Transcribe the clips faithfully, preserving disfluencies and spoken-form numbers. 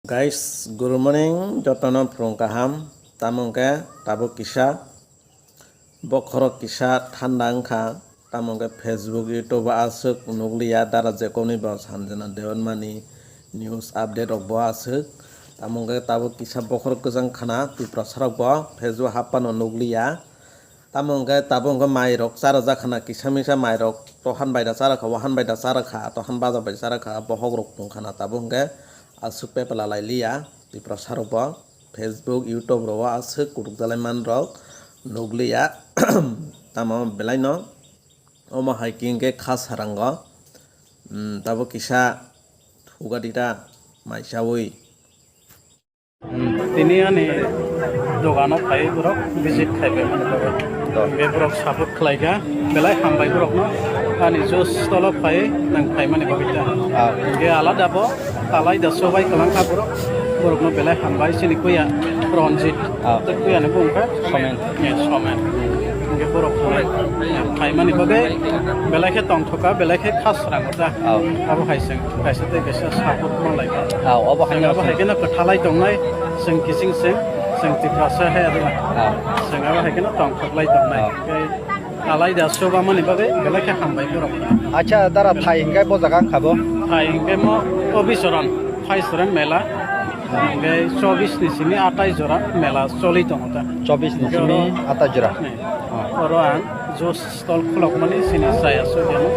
Guys, good morning, jotono phwrwng kaham. Tamo hwnkhe tabuk kisa bokhorok kisa thanda wngkha. Tamo hwnkhe Facebook, YouTube o aswk nukliya, dara jekomni bo Sanjana Debbarmani news update rok bo aswk. Tamo hwnkhe tabuk kisa bokhorok kwchang khana Tiprasa rok bo Facebook haphano nukliya. Tamo hwnkhe tabuk hwnkhe mairok charajak khana, kisa misa mairok, tohan bai da chara kha, wahan bai da chara kha, tohan baja bai chara kha, bokhok rok tong khana, tabuk hwnkhe aswk pepla lai liya Tiprasa rok bo. Facebook, YouTube rok o aswk kutuk jalai man rok nukliya. Tamo belai no omo hai khe hwnkhe kha sarango, um, tabuk kisa thuga dita mai chaui. Tini ani dogano phai borok visit khaibai mani bagwi. Hwnkhe borok support khlaikha, belai hambai borokno ani juice stolo phai nang phaimani bagwi ta. Ah. Hwnkhe alada bo talai da sobai kwlangkha borok, borokno belai hambai chini kuya Ranjit. Ah. Tei kuyani bung kha Somen. Eh, Somen. Hwnkhe borok phaimani bagwi belai khe tongthokha, belai khe kha srango ta. Ah. Abo hai chwng kaisa tei kaisa support ma lai kha. Ah, obo hai Chwng abo hai kheno kwthalai tongnai, chwng kiching chwng, chwng Tiprasa hai abo. Ah. Chwng abo hai kheno tongthoklai tongnai. Ah. Tei alai da soba mani bagwi belai khe hambai borok. Acha, dara thai hwnkhe bo jaga wngkha bo? Thai hwnkhe mo Obisoron, Phaisoren mela. Hwnkhe chobbish ni simi atai jora mela choli tongo ta. Chobbish ni simi atai jora. Ni. Ah. Oro ang juice stall khulokmani chini chaya sugeno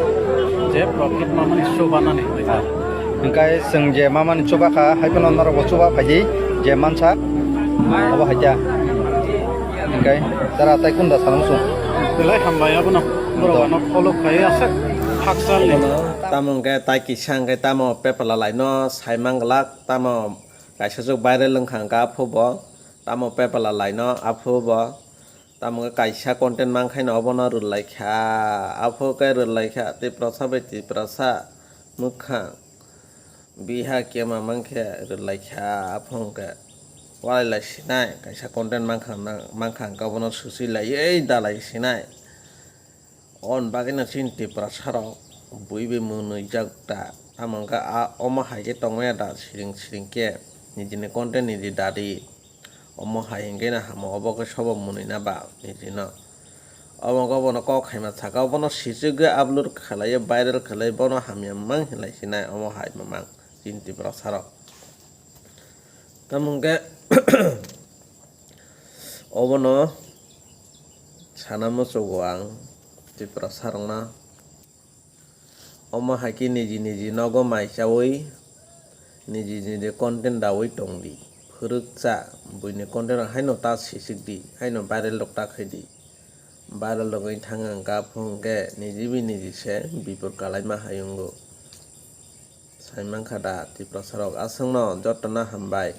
je profit mamani chubanani. Ah. Hwnkhe chwng je mamani chubakha, hai phano norokbo chuba phaidi, je mansa, obo hai khe. Hwnkhe tara tai kunda sana muchung. Belai hambai abono, borok ano follow khai aswk hakchalni. Tamo hwnkhe tai kisa hwnkhe tamo pepla laino sai manglak, tamo kaisa jok viral wngkha hwnkhe aphubo, tamo pepla laino aphubo. Tamo khe kaisa content mankhaino obono rwlaikha, aphuru khe rwlaikha, Tiprasa bai Tiprasa mwkhang, biha kema mankhe rwlaikha, aphuru khe walai lai sinai, kaisa content mankha, mankha hwnkhe obono susi laiwi dalai sinai. Oboni bagwino chini Tiprasarok bui bai mwnwijak da, tamo hwnkhe a, omo hai khe tongmaya da siring siring khe, nijini content niji dadi. Omo hai hwnkhe no hamo, obo khe sobo mwnwi na ba nijino. Omo khe obono kok khaima saka, obono sichwgwi upload khlaiwi, viral khlaiwi, bono hamya mang hinlai sinai omo hai mamang chini Tiprasarok. Tamo hwnkhe obono sana muchugo ang Tiprasarokno. Omo hai khe niji niji nogo mai chaui, niji niji content daui tong di. Phwrwk cha, buini content rok haino ta sisik di, haino viral rok ta khai di. Viral rok wngwi thang ang kha, aphuru hwnkhe niji bai niji se bipor kalaima hai wngo. Sai mankha da Tiprasa rok, aswkno jotono hambai.